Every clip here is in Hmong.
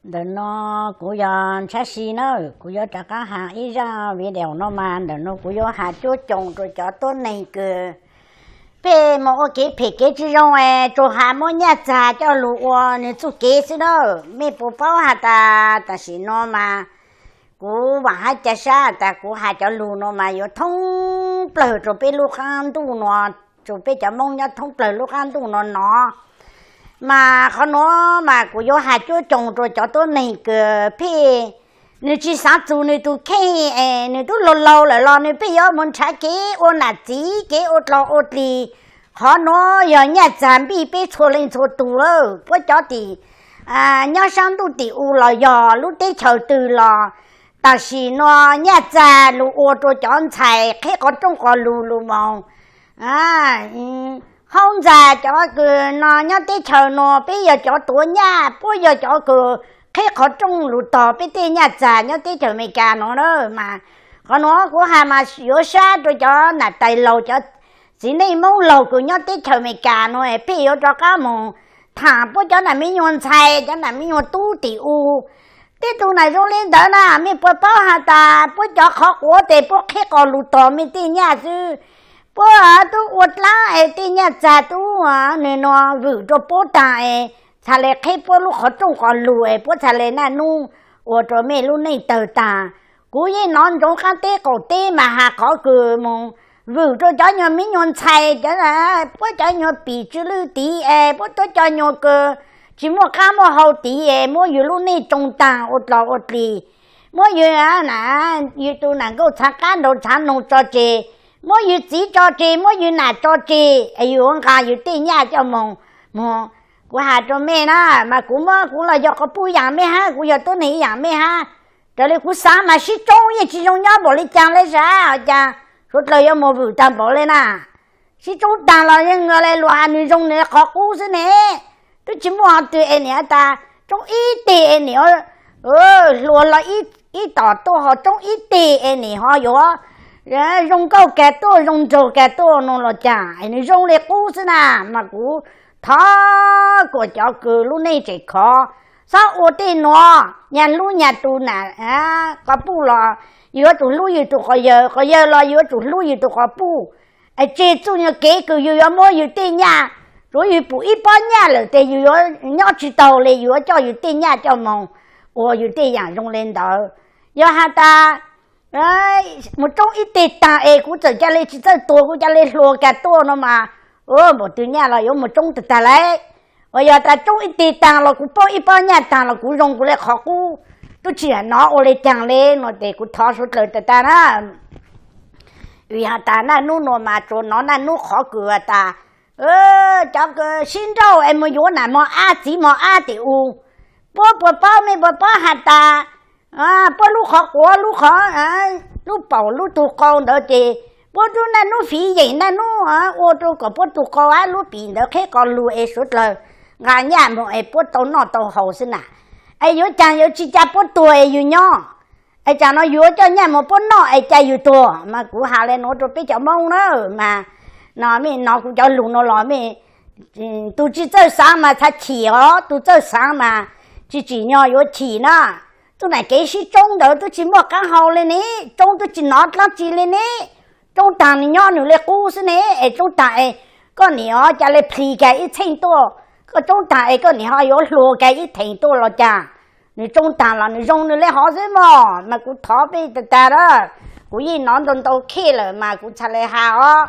Ntawm no kuv yog Ntshav Si na, kuv yuav rov qab has ib zaj video no mas ntawm no kuv yuav has cuab coos rau cov tuab neeg kws pheej mus ua kev phem kev tsis zoo es tsuas has muab nyaj txag coj lug ua nws txuj kev xwb na. Mej puas paub has tas tam sim no mas kuv vaam hab ca sab tas kuv has cov lug no mas yuav thoob plawg rua peb lub qaab ntuj no, rua peb cov Moob nyob thoob plawg lub qaab ntuj no no. Mas qhov nuav mas kuv yuav has cuab coos rua cov tuab neeg kws pheej nws tsis xaav txug nws tug kheej es nws tub laug laug lawm los nws pheej yuav mus nrhav kev ua nam txiv kev ua dlog ua dlig. Qhov nuav yog nyaj txag npij peb txhua leej txhua tug lawm, puab cov tim nyob saab ntuj tim u los yog lub teb chaws twg los tam sim no nyaj txag lug ua rua cov ntxhais qheb qhov rooj qhov lug lug moog. Hab ntxag cov kws no nyob teb chaws no peb yog cov tuav nyaj, puab yog cov kws qheb qhov rooj lug tog peb tej nyaj txag nyob teb chaws Amelikas no na. Mas qhov nuav kuv has mas yuav sab rua cov nam tais laug cov txiv neej Moob laug kws nyob teb chaws Amelikas no es pheej yuav rov qab moog thaam puab cov nam me nyuas ntxhais cov nam me nyuas tub tim u. Tej tug nam zoo le ntawd na, mej puas paub has tas puab cov qhov quav tes puab qheb qhov lug tog mej tej nyaj xwb. Puab tub ua dlaab es tej nyaj txag tub nws no vwm rua puab taag es txhaj le qheb puab lub qhov rooj qhov lug es puab txhaj le naj nub ua rua mej lub neej tawg taag. Kuv yeej nov ntsoov qaab teb qaum teb mas has qhov kws moog vwm rua cov nyuag me nyuas ntxhais, puab cov nyuag pim tsw lwj tid es puab tuab cov nyuag kws tsis muaj qaab muaj hau tid es muab yus lub neej tsoo taag ua dlog ua dlig. Muab yus, yus tug nam nkauj txhaav qaab nraug txhaav noog tso tseg, muab yus txiv tso tseg, muab yus nam tso tseg es yus nqa yus tej nyaj coj moog. Moog, kuv has rua mej na, mas kuv muab kuv los yog quas puj yaam mej hab, kuv yog tuab neeg yaam mej hab. Raws le kuv xaav mas sib tsoob yeej tsis zoo nyob npaum le caag le sav, cas suav dlawg yuav moog vwm taag npaum le na. Sib tsoob taag los yeej le luas has nws zoo nws qhov qub xwb ne. Twb tsis muaj qhov twg es nim tas tsoob ib teg es nim hluas los ib tom tuaj ho tsoob ib teg es nim ho yuav zoo nkauj kag tuaj zoo nraug kag tuaj no los cas es nws zoo le qub xwb na. Mas kuv thov kuas cov kws lub neej tseem khov, txhob ua tej nuav, nyag hlub nyag tus nam quas puj los yuav tsum hlub yus tus quas yawg, quas yawg los yuav tsum hlub yus tus quas puj. Es tseg txuj nyuag kev kws yus yuav muab yus tej nyaj, tsuav yus pum ib pob nyaj lawm tes yus yuav nyob tsis taug le, yus yuav coj yus tej nyaj coj moog ua yus tej yaam zoo le ntawd. Yog has tas mus tsoob ib teg taag es kuv txawm ca le tsis txawj tuag, kuv ca le hluas kag tuaj no mas, npaum twg nyaj los yuav mus tsoob tag tag lauj. Uas yog tas tsoob ib teg taag los kuv paub ib pob nyaj taag los kuv zoo kuv le qhov qub, tub tsis nov ua le caag le no tes kuv thov suav dlawg tag tag na. Vim has tas naj nub nuav mas tsuas nov naj nub qhov kws has tas cov kws sib nrauj es mus yuav nam mos ab txiv mos ab tim u. Puab puas paub, mej puas paub has tas puab lub qhov quav lub qhov, lub paum lub tug qau ntawd ces puab lub naj nub fiv yeem naj nub ua rua kom puab tug qau ab lub pim ntawd qheb qhov lug es suav dlawg nqa nyaj moog es puab tau noj tau haus xwb na. Es yuav caag yuav tsis ca puab tuag es yus nyob, es tsam no yuav coj nyaj moog puab noj es ca yus tuag. Mas kuv has le nuav rua peb cov Moob na, mas no mej nov kuv cov lug no los mej, tus tsis txawj xaav mas txhob chim os, tus txawj xaav mas tsis tsim nyog yuav chim na. Tub nam kev sib tsoob ntawd tub tsis muaj qaab hau le ne, tsoob tub tsis nov dlaab tsi le ne. Tsoob taag nws nyob nws le qub xwb ne, es tsoob taag es koj nim ho ca le plhis kag ib txheej tuaj, koj tsoob taag es koj nim ho yuav hluas kag ib theem tuaj los cas. Nws tsoob taag los nws zoo nws le hov xwb mog. Mas kuv thov peb tag tag a, kuv yeej nov ntau ntau khej lawm mas kuv txhad le has os.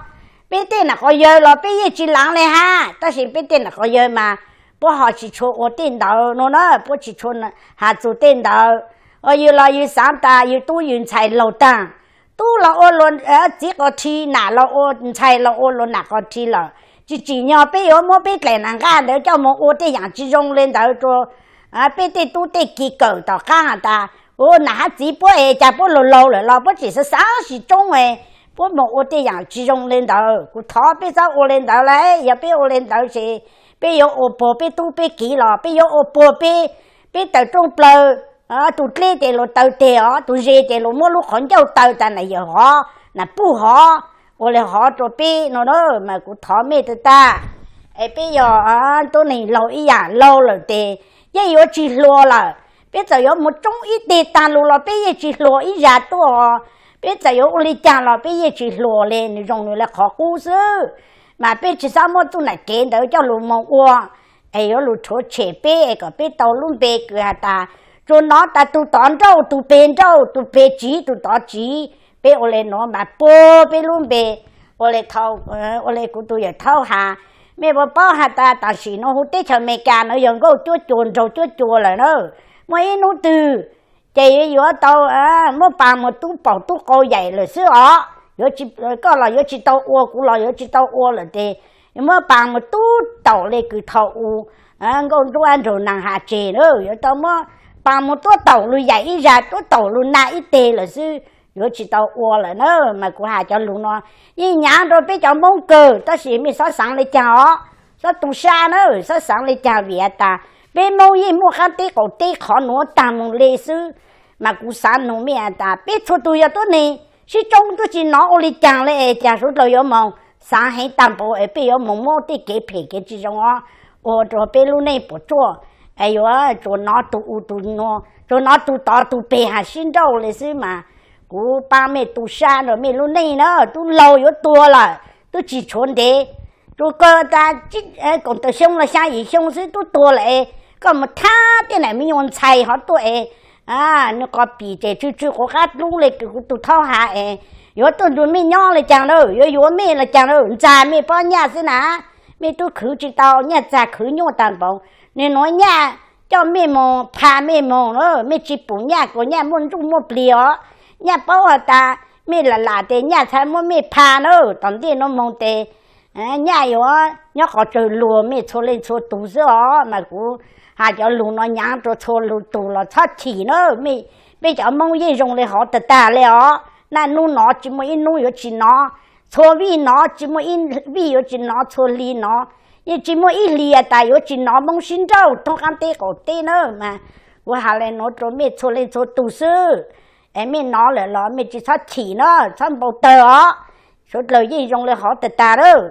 Peb tej nam quas yawg los peb yeej tsis laav le hab, tab sis peb tej nam quas yawg mas puab ho tsis tshua ua tej ntawd no na, puab tsis tshua has txug tej ntawd. Yus los yus xaav tas yus tub yus ntxhais laug taag, tub los ua luag txiv quas rhi, nam los ua ntxhais los ua luag nam quas rhi lawm, tsis tsim nyog peb yuav muab peb dlaim nam nqaj ntawd coj moog ua tej yaam tsis zoo le ntawd rua peb tej tub tej ki kawm tom qaab has tas, nam hab txiv puab es cas puab laug laug lawm los puab tseem xaav xaav sib tsoob es puab moog ua tej yaam tsis zoo le ntawd. Kuv thov peb txhob ua le ntawd lauj, yog peb ua le ntawd ces peb yuav ua puag peb tub peb kiv los peb yuav ua puag peb, peb tawm rooj plaws, tus dleb ces luag taw teg os, tus ze ces luag muab lub qhov ncauj taw tas nam yawm hov nam puj hov, ua le hov rua peb no na. Mas kuv thov mej tag tag, es peb yog tub neeg laug ib yaam laug lawm tes yeej yuav tsis hluas lawm. Peb txawm yuav mus tsoob ib teg tag lug los peb yeej tsis hluas ib zag tuaj. Peb txawm yuav ua li cas los peb yeej tsis hluas li, nws zoo nws li qhov qub xwb. Mas peb tsis xav muab txuj nam kev ntawd coj lug moog ua, es yuav lug rhuav tshem peb es kom peb tau lub npe kws has tas tsuas nov tas tug tod nrauj tug peg nrauj, tug peg tsiv tug tod tsiv. Peb ua le nuav mas puag peb lub npe. Ua le, ua le kuv tug yawm thaub has, mej puas paub has tas tam sim nuav huv teb chaws Amelikas nuav yog nkauj cuab cua nraug cuab cua lawm na. Muaj ib nub twg ces yuav tau muab paas moog tub paum tub qau yaim lawm xwb os. Koj los yuav tsis tau ua, kuv los yuav tsis tau ua lawm tes muab paas moog tub taum le kws thaum u nkauj nruab nraug naag has tseg na. Yuav tau muab paas moog tuab taum lug yaim ib zag, tuab taum lug nag ib teg lawm xwb, yuav tsis tau ua lawm na. Mas kuv has cov lug nuav yeej nyaav rua peb cov Moob kawg, tab sis mej xob xaav le caag os, xob tu sab na, xob xaav le caag vim has tas peb Moob yeej muaj qaab teb qaum teb qhov nuav taag moog le xwb. Mas kuv xaav nug mej has tas peb txhua tug yog tuab neeg sib tsoob tub tsis nov ua li caag le es caag suav dlawg yuav moog xaav heev taag npaum es peb yuav moog muab tej kev phem kev tsis zoo os ua rua peb lub neej puas tsuaj, es yuav tsuas nov tug u tug nua, tsuas nov tug tod tug peg has sib nrauj le xwb. Mas kuv paab mej tu sab rua mej lub neej na, tub laug yuav tuag lawm tub tsis tshuav ntev, tsuas kawg tas kaum tawm xyoo los xyaa yim xyoo xwb tub tuag lawm es koj mus thab tej nam me nyuam ntxhais hov tuaj es nws qos pim ces tsw tsw quav qab dlub le kws kuv tug thaub has es yuav tuaj nrug mej nyob le caag na, yuav yuav mej le caag na, ntxag mej pob nyaj xwb na. Mej tub khwv tsis tau nyaj txag khwv nyuaj taag npaum, nwg nuav nyaj coj mej moog pha mej moog na, mej tsis pum nyaj kuas nyaj muaj ntsuj muaj plig os. Nyaj paub has tas mej lam lam tes nyaj txhad muab mej pha na, tom ntej nuav moog tes nyaj yuav nyob qhov tsawg luag mej txhua leej txhua tug xwb os. Mas kuv has cov lug nuav nyaav rua txhua lug tug los txhob chim na. Peb cov Moob yeej zoo le hov tag tag le os, naj nub nov tsis muaj ib nub yuav tsis nov, txhua vij nov tsis muaj ib vij yuav tsis nov, txhua hli nov yeej tsis muaj ib hli tas yuav tsis nov Moob sib nrauj thoob qaab teb qaum teb na. Mas kuv has le nuav rua mej txhua leej txhua tug xwb, es mej nov lawm los mej tsis txhob chim na, txhob npau tawg os. Suav dlawg yeej zoo le hov tag tag lawm.